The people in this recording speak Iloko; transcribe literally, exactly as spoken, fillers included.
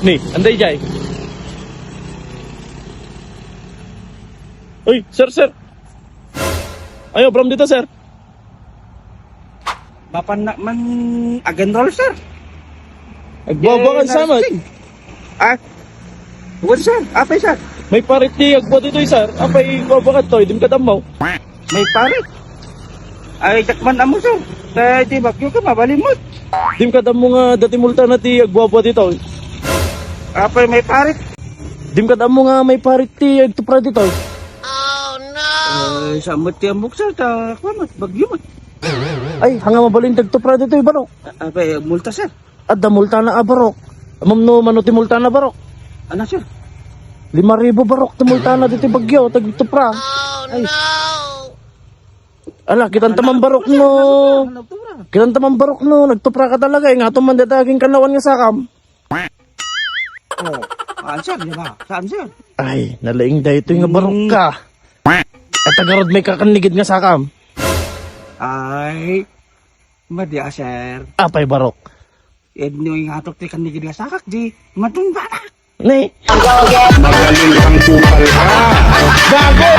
Ni, anda ijay? Uy, sir, sir. Ayo, from dito, sir. Mapan na man agenrol, sir. Agbuabuakan sa met. Ah, wen, sir. Apay, sir? Maiparit ti agbuad ditoy, sir. Apay, agbuabuakan toy, dim kadammo. Maiparit? Ay, diak man ammo, sir. Ta iti bagyo ka, mabalin met. Dim kadammo nga adda ti multana ti agbuabuad ditoy. Apay, maiparit? Dim kadammo nga maiparit ti agtupra ditoy. Ay, saan met ti ammok, sir? Ta, kuwan met, bagyo met. Ay, haan nga mabalin ti agtupra ditoy, barok. Apay, multa, sir. Adda multana a barok. Ammom no mano ti multana, barok? Ano, sir? Lima ribu, barok, ti multana ditoy bagyo, ti agtupra. Ay. Ala, kitanta man, barok, no. Kitanta man, barok, no nagtupra ka talaga, eh. Nga to man dita aging kanawan nga sakam. Oh, saan, sir? Di ba? Saan, sir? Ay, nalaing daytoy nga barok ka. At agarod may kakannigid nga sakam. Ay, madi a, sir. Apay, barok? Ed no ingatok ti kannigid nga sakak, di matumba na. Ne? Magaling kang kupal ka. Gago!